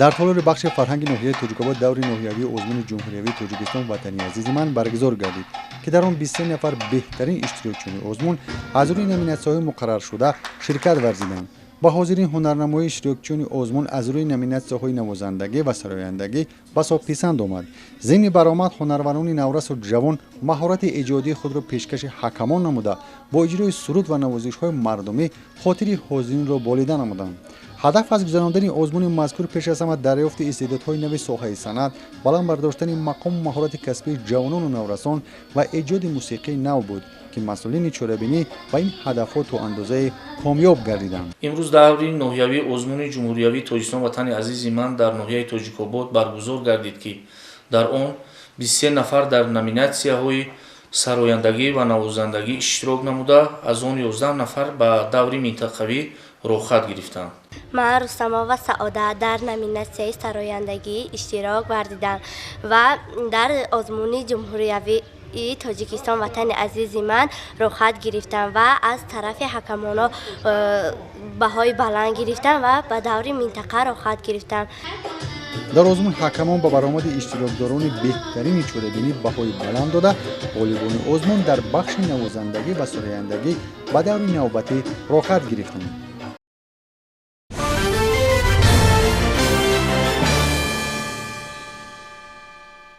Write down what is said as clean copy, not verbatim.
Дар толори бахши фарҳанги ноҳияи Тоҷикобод даври ноҳиявии озмуни ҷумҳуриявии Тоҷикистон «Ватани азизи ман» баргузор гардид, ки дар он 23 нафар беҳтарин иштирокчиёни озмун аз рӯи номинатсияҳои муқарраршуда ширкат варзиданд. Ба ҳозирин ҳунарнамоии иштирокчиёни озмун аз рӯи номинатсияҳои навозандагӣ ва сарояндагӣ басо писанд омад. Зимни баромад ҳунарварони наврасу ҷавон маҳорати эҷодии худро пешкаши ҳакамон намуда, бо иҷрои суруд ва навозишҳои мардумӣ хотири ҳозиринро болида намуданд. Ҳадаф аз гузарондани озмуни мазкур пеш аз ҳама дарёфти истеъдодҳои нави соҳаи санъат, баланд бардоштани мақому маҳорати касбии ҷавонону наврасон ва эҷоди мусиқии нав буд, ки масъулини чорабинӣ ба ин ҳадафҳо то андозае комёб гардиданд. Имрӯз даври ноҳиявии озмуни ҷумҳуриявии «Тоҷикистон Ватани азизи ман» дар ноҳияи Тоҷикобод баргузор гардид, ки дар он 23 нафар дар номинатсияҳои сарояндагӣ ва навозандагӣ иштирок намуда, аз он 11 нафар ба даври минтақавӣ роҳхат гирифтанд. Ман, Рустамова Саодат, дар номинатсияи сарояндагӣ иштирок варзидам ва дар озмуни ҷумҳуриявии «Тоҷикистон Ватани азизи ман» роҳхат гирифтам ва аз тарафи ҳакамоно баҳои баланд гирифтам ва ба даври минтақа роҳхат гирифтам. Дар озмун ҳакамон ба баромади иштирокдорони беҳтарини чорабинӣ баҳои баланд дода, ғолибони озмун дар бахши навозандагӣ ва сарояндагӣ ба даври навбатӣ роҳхат гирифтанд.